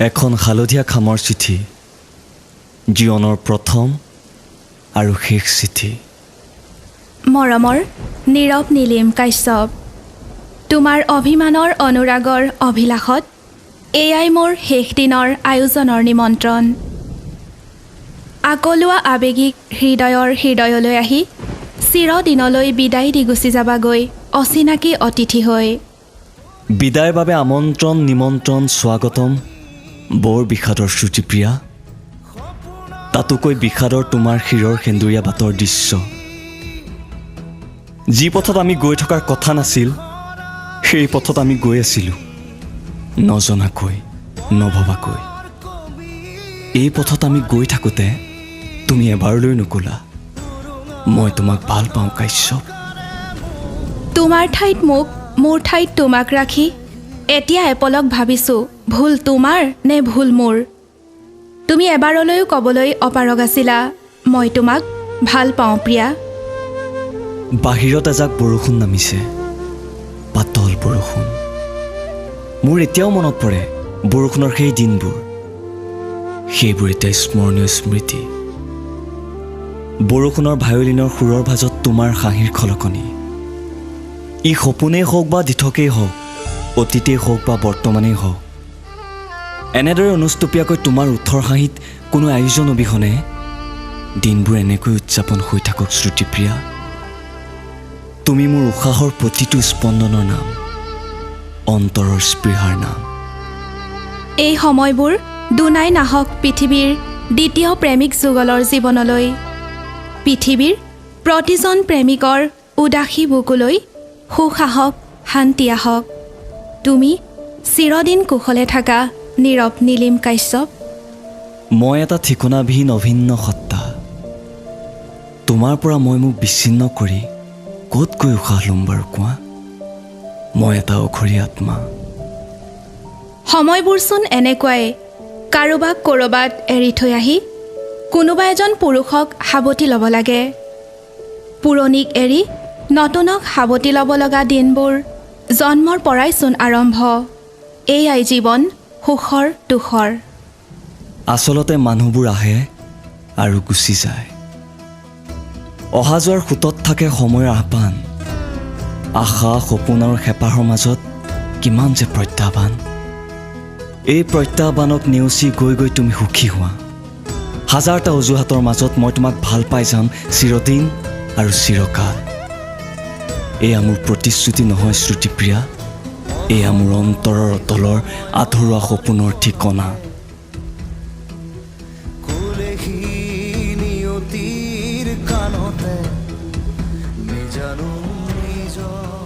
এখন হালধীয়া খামৰ চিঠি, জীৱনৰ প্ৰথম আৰু শেষ চিঠি। মৰমৰ নীৰৱ নীলিম কাশ্যপ, তোমাৰ অভিমানৰ অনুৰাগৰ অভিলাষত এয়াই মোৰ শেষ দিনৰ আয়োজনৰ নিমন্ত্ৰণ। আকলুৱা আৱেগিক হৃদয়ৰ হৃদয়লৈ আহি চিৰদিনলৈ বিদায় দি গুচি যাবাগৈ অচিনাকি অতিথি হৈ। বিদায়ৰ বাবে আমন্ত্ৰণ, নিমন্ত্ৰণ, স্বাগতম বৰ বিষাদৰ শ্ৰুতিপ্ৰিয়া। তাতোকৈ বিষাদৰ তোমাৰ শিৰৰ সেন্দুৰীয়া বাটৰ দৃশ্য। যি পথত আমি গৈ থকাৰ কথা নাছিল, সেই পথত আমি গৈ আছিলোঁ নজনাকৈ, নভবাকৈ। এই পথত আমি গৈ থাকোঁতে তুমি এবাৰলৈ নকলা, মই তোমাক ভাল পাওঁ কাশ্যপ। তোমাৰ ঠাইত মোক, মোৰ ঠাইত তোমাক ৰাখি এতিয়া এপলক ভাবিছোঁ, ভুল তোমাৰ নে ভুল মোৰ? তুমি এবাৰলৈও ক'বলৈ অপাৰগ আছিলা, মই তোমাক ভাল পাওঁ প্ৰিয়া। বাহিৰত এজাক বৰষুণ নামিছে, পাতল বৰষুণ। মোৰ এতিয়াও মনত পৰে বৰষুণৰ সেই দিনবোৰ। সেইবোৰ এতিয়া স্মৰণীয় স্মৃতি। বৰষুণৰ ভায়লিনৰ সুৰৰ ভাজত তোমাৰ হাঁহিৰ খলকনি। ই সপোনেই হওক বা দিঠকেই হওক, অতীতেই হওক বা বৰ্তমানেই হওক, এনেদৰে অনুষ্টুপীয়াকৈ তোমাৰ ওঁঠৰ হাঁহিত কোনো আয়োজন অবিহনে দিনবোৰ এনেকৈ উদযাপন হৈ থাকক শ্ৰুতিপ্ৰিয়া। তুমি মোৰ উশাহৰ প্ৰতিটো স্পন্দনৰ নাম, অন্তৰৰ স্পৃহাৰ নাম। এই সময়বোৰ দুনাই নাহক পৃথিৱীৰ দ্বিতীয় প্ৰেমিক যুগলৰ জীৱনলৈ। পৃথিৱীৰ প্ৰতিজন প্ৰেমিকৰ উদাসী বুকুলৈ সুখ আহক, শান্তি আহক। তুমি চিৰদিন কুশলে থাকা নীৰৱ নীলিম কাশ্যপ। মই এটা ঠিকনাবিহীন অভিন্ন সত্তা। তোমাৰ পৰা মই মোক বিচ্ছিন্ন কৰি ক'ত গৈ উশাহ ল'ম বাৰু কোৱা? মই এটা অঘৰী আত্মা। সময়বোৰচোন এনেকুৱাই, কাৰোবাক ক'ৰবাত এৰি থৈ আহি কোনোবা এজন পুৰুষক সাৱটি ল'ব লাগে। পুৰণিক এৰি নতুনক সাৱটি ল'ব লগা দিনবোৰ জন্মৰ পৰাইচোন আৰম্ভ। এয়াই জীৱন, সুখৰ দুখৰ। আচলতে মানুহবোৰ আহে আৰু গুচি যায়। অহা যোৱাৰ সোঁতত থাকে সময়ৰ আহ্বান। আশা, সপোন আৰু হেঁপাহৰ মাজত কিমান যে প্ৰত্যাহ্বান! এই প্ৰত্যাহ্বানক নেওচি গৈ গৈ তুমি সুখী হোৱা। হাজাৰটা অজুহাতৰ মাজত মই তোমাক ভাল পাই যাম চিৰদিন আৰু চিৰকাল। এয়া মোৰ প্ৰতিশ্ৰুতি নহয় শ্ৰুতিপ্ৰিয়া, এয়া মোৰ অন্তৰৰ অতলৰ আধৰুৱা সপোনৰ ঠিকনা। ক'লেহি নিয়তিৰ কাণতে, নেজানো নিজৰ।